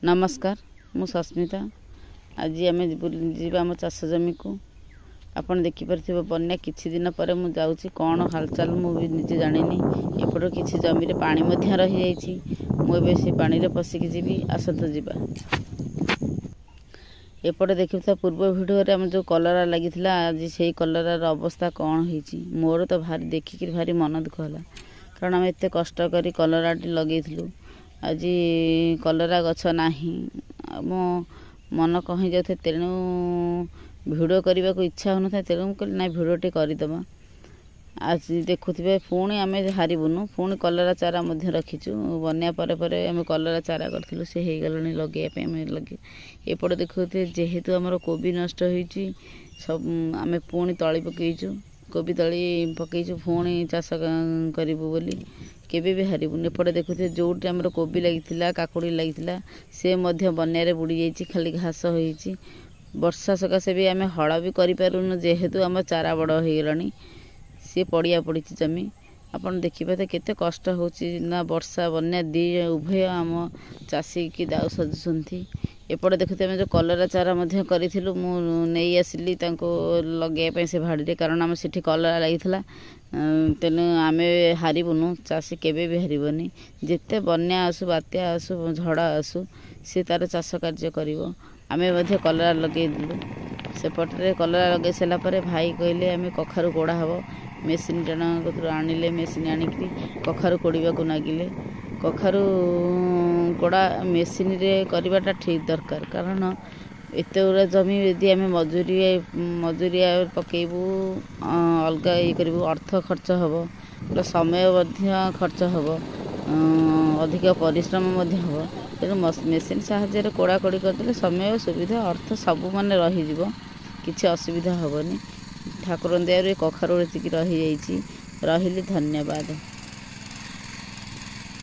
ନମସ୍କାର, ମୁଁ ସସ୍ମିତା। ଆଜି ଆମେ ଯିବା ଆମ ଚାଷ ଜମିକୁ। ଆପଣ ଦେଖିପାରୁଥିବେ ବନ୍ୟା କିଛି ଦିନ ପରେ ମୁଁ ଯାଉଛି, କ'ଣ ହାଲଚାଲ ମୁଁ ବି ନିଜେ ଜାଣିନି। ଏପଟ କିଛି ଜମିରେ ପାଣି ମଧ୍ୟ ରହିଯାଇଛି। ମୁଁ ଏବେ ସେ ପାଣିରେ ପଶିକି ଯିବି, ଆସନ୍ତୁ ଯିବା। ଏପଟେ ଦେଖିଥିବା ପୂର୍ବ ଭିଡ଼ିଓରେ ଆମେ ଯେଉଁ କଲରା ଲାଗିଥିଲା, ଆଜି ସେଇ କଲରାର ଅବସ୍ଥା କ'ଣ ହେଇଛି। ମୋର ତ ଭାରି ଦେଖିକିରି ଭାରି ମନ ଦୁଃଖ ହେଲା, କାରଣ ଆମେ ଏତେ କଷ୍ଟ କରି କଲରାଟି ଲଗେଇଥିଲୁ, ଆଜି କଲରା ଗଛ ନାହିଁ। ମୋ ମନ କ'ଣ ହେଇଯାଉଥାଏ, ତେଣୁ ଭିଡ଼ିଓ କରିବାକୁ ଇଚ୍ଛା ହେଉନଥାଏ। ତେଣୁ ମୁଁ କହିଲି ନାଇଁ, ଭିଡ଼ିଓଟି କରିଦେବା। ଆଜି ଦେଖୁଥିବେ, ପୁଣି ଆମେ ହାରିବୁନୁ, ପୁଣି କଲରା ଚାରା ମଧ୍ୟ ରଖିଛୁ। ବନ୍ୟା ପରେ ପରେ ଆମେ କଲରା ଚାରା କରିଥିଲୁ, ସେ ହେଇଗଲାଣି ଲଗେଇବା ପାଇଁ। ଆମେ ଲଗେଇ ଏପଟେ ଦେଖୁଥିବେ, ଯେହେତୁ ଆମର କୋବି ନଷ୍ଟ ହେଇଛି ସବୁ, ଆମେ ପୁଣି ତଳି ପକେଇଛୁ, କୋବି ତଳି ପକେଇଛୁ, ପୁଣି ଚାଷ କରିବୁ ବୋଲି। କେବେ ବି ହାରିବୁନି। ଏପଟେ ଦେଖୁଥିବେ, ଯେଉଁଠି ଆମର କୋବି ଲାଗିଥିଲା, କାକୁଡ଼ି ଲାଗିଥିଲା, ସେ ମଧ୍ୟ ବନ୍ୟାରେ ବୁଡ଼ି ଯାଇଛି, ଖାଲି ଘାସ ହେଇଛି। ବର୍ଷା ସକାଶେ ବି ଆମେ ହଳ ବି କରିପାରୁନୁ, ଯେହେତୁ ଆମ ଚାରା ବଡ଼ ହେଇଗଲାଣି, ସିଏ ପଡ଼ିଆ ପଡ଼ିଛି ଜମି। ଆପଣ ଦେଖିପାରୁଥିବେ କେତେ କଷ୍ଟ ହେଉଛି ନା, ବର୍ଷା ବନ୍ୟା ଦୁଇ ଉଭୟ ଆମ ଚାଷୀକି ଦାଉ ସାଜୁଛନ୍ତି। ଏପଟେ ଦେଖୁଥିବେ, ଆମେ ଯେଉଁ କଲରା ଚାରା ମଧ୍ୟ କରିଥିଲୁ, ମୁଁ ନେଇ ଆସିଲି ତାଙ୍କୁ ଲଗେଇବା ପାଇଁ ସେ ଭାଡ଼ିରେ, କାରଣ ଆମେ ସେଠି କଲରା ଲାଗିଥିଲା। ତେଣୁ ଆମେ ହାରିବୁନୁ, ଚାଷୀ କେବେ ବି ହାରିବନି। ଯେତେ ବନ୍ୟା ଆସୁ, ବାତ୍ୟା ଆସୁ, ଝଡ଼ ଆସୁ, ସେ ତାର ଚାଷ କାର୍ଯ୍ୟ କରିବ। ଆମେ ମଧ୍ୟ କଲରା ଲଗେଇଦେଲୁ। ସେପଟରେ କଲରା ଲଗେଇ ସାରିଲା ପରେ ଭାଇ କହିଲେ ଆମେ କଖାରୁ କୋଡ଼ା ହେବ। ମେସିନ୍ ଜଣଙ୍କ କତିରୁ ଆଣିଲେ, ମେସିନ୍ ଆଣିକିରି କଖାରୁ କୋଡ଼ିବାକୁ ନାଗିଲେ। କଖାରୁ କୋଡ଼ା ମେସିନ୍ରେ କରିବାଟା ଠିକ୍ ଦରକାର, କାରଣ ଏତେ ଗୁଡ଼ା ଜମି ଯଦି ଆମେ ମଜୁରିଆ ପକେଇବୁ, ଅଲଗା ଇଏ କରିବୁ, ଅର୍ଥ ଖର୍ଚ୍ଚ ହେବ, ସମୟ ମଧ୍ୟ ଖର୍ଚ୍ଚ ହେବ, ଅଧିକ ପରିଶ୍ରମ ମଧ୍ୟ ହେବ। ତେଣୁ ମେସିନ୍ ସାହାଯ୍ୟରେ କୋଡ଼ାକୋଡ଼ି କରିଦେଲେ ସମୟ, ସୁବିଧା, ଅର୍ଥ ସବୁ ମାନେ ରହିଯିବ, କିଛି ଅସୁବିଧା ହେବନି। ଠାକୁରଙ୍କ ଦୟାରୁ ଏ କଖାରୁ ଏତିକି ରହିଯାଇଛି। ରହିଲି, ଧନ୍ୟବାଦ।